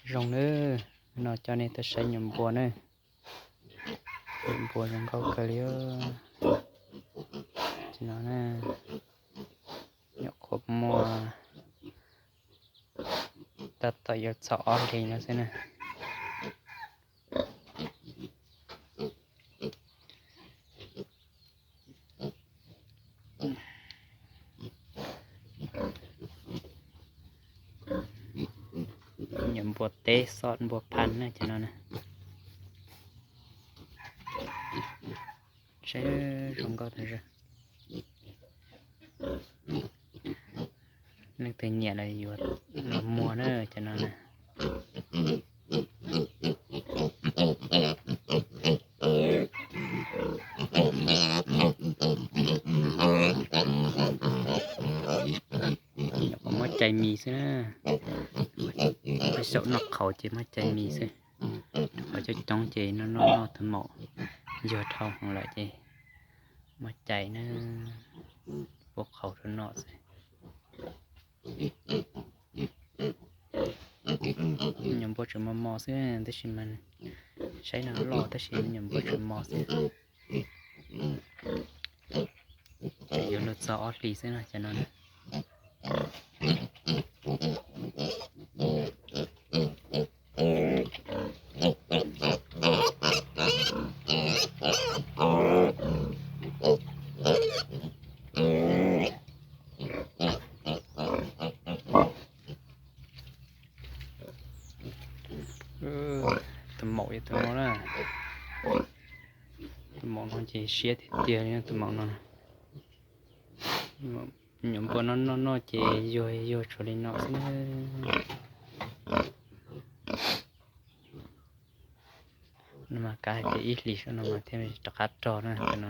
Zoo nawb, no coj nej tuaj saib nyuam npua nawb. Nyuam npua zoo nkauj kawg li. Ces no, nyuam qhuav muaj tab tom yuav txog ob hlis no xwb na. Nyuam npua teb xoj npua phas na cov no na. Saib zoo nkauj tas zog. Leej twg nyiam los yuav los muag na cov no na. Nyuam qhuav muab cais mis xwb na. Xyaum noj qhauv ces muab cais mis xwb. Qhov coob coob ces noj noj noj tau maum yuag dhau heev lawm ces muab cais na, pub qhauv rau noj xwb. Nyuam npua tseem mos mos xwb tab sis mas saib no loj tab sis nyuam npua tseem mos xwb. Yuav luag txog ob hlis xwb no cov no. Tus maum yog tus no na. Tus maum no ces siab tiag tiag li tus maum no. Nyuam npua no noj noj ces yuag yuag tshuav li no xwb. No mas kav hais tias ib hlis saum no mas thiaj rov qab rog na tus no.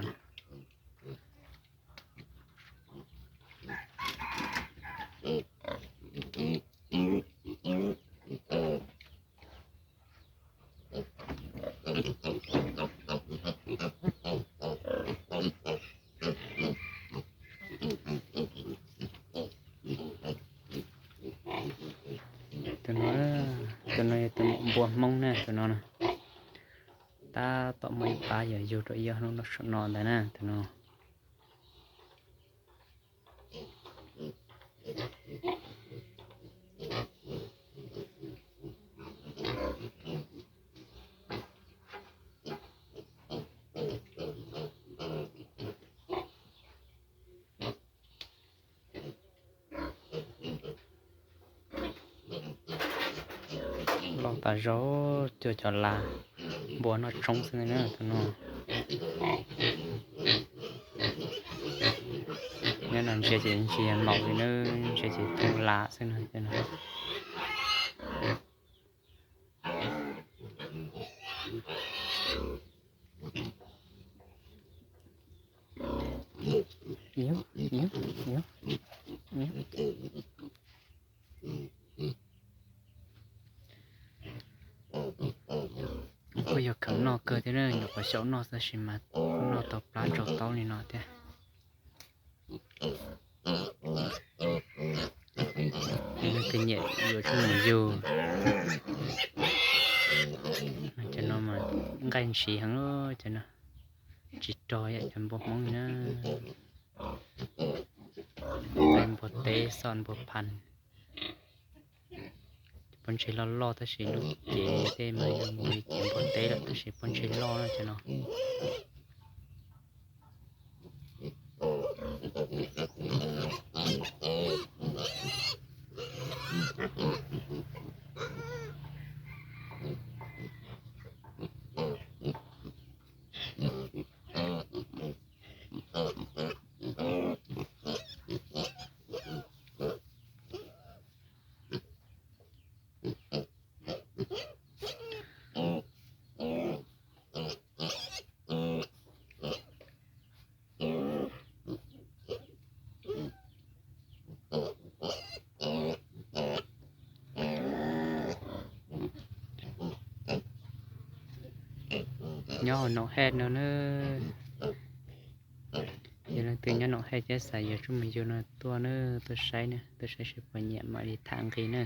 Tus no, tus no yog tus maum npua Hmoob na tus no. Tab tom muaj ib pab yog yug rau ib ob hnub no saum no ntag na tus no. Loj tas zog, cuaj cov las npua noj tshoob xwb na tus no. Nyob no ntsia ces ntsia maum li na, ntsia ces thooj las xwb no. Kuj yog kheev noj kawg thiab na, nyuam qhuav xyaum noj tab sis mas noj tau plab tsau taub li no thiab. Leej twg nyiam yuav tsum mus yug. Cov no mas nqaij ntshiv heev, cov no tsis rog yam cov npua Hmoob li na. Npua teb xoj npua phas. Pob ntseg loj loj tab sis lub cev tej mas yog mus li cev npua teb lawm tab sis pob ntseg loj na cov no. Nyob hauv Noom Hej no na. Yog leej twg nyob Noom Hej thiab xav yuav tsum mus yug no tuaj na, tuaj saib na, tuaj saib seb puas nyiam mam li tham nqi na.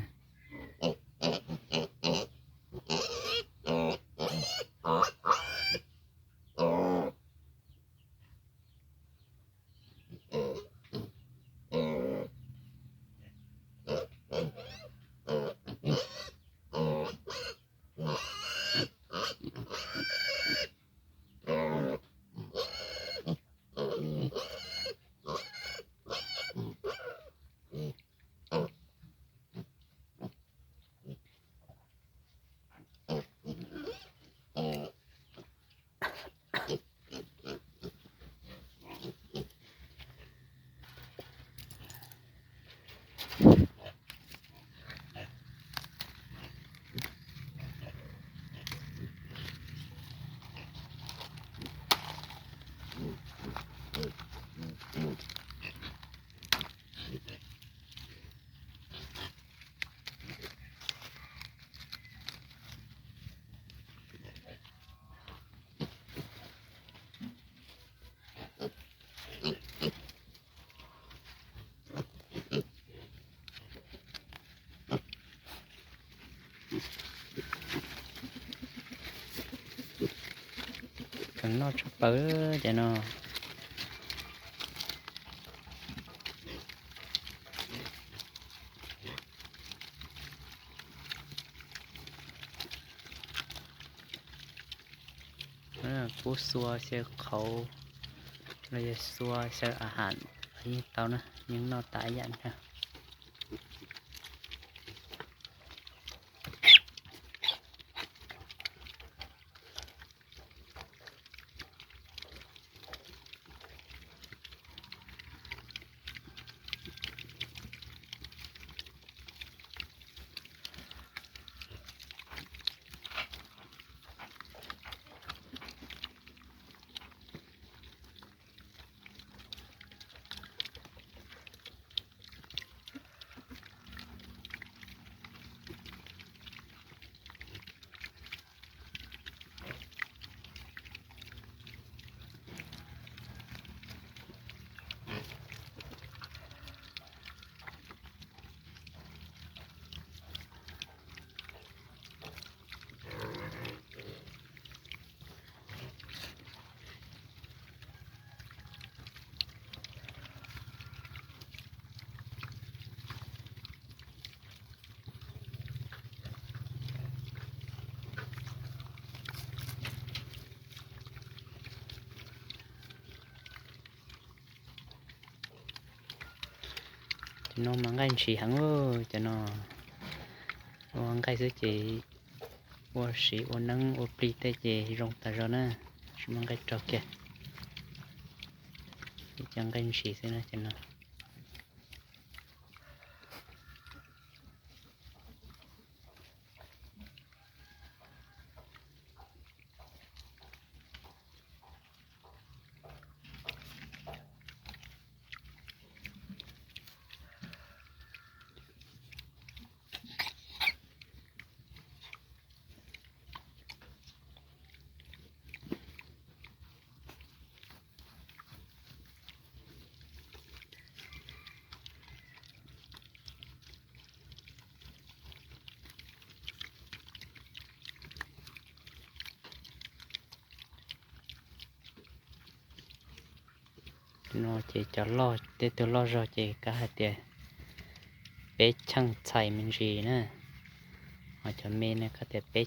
Kheev noj tshaj plaws cov no. Kuv xua xyaw qhauv los yog xua xyaw a has los yeej tau na, yeej noj tas ib yam thiab. Cov no mas nqaij ntshis heev, cov no ua nqaij xwb ces ua siv ua neeb ua plig tej ces zoo tas zog na, tsis muaj nqaij raug kiag. Cov nqaij ntshis xwb na cov no. No ces cov loj, tej tug loj zog ces kav hais tias peb cheej txhais me ntsis na, ho cov me ne kav tias peb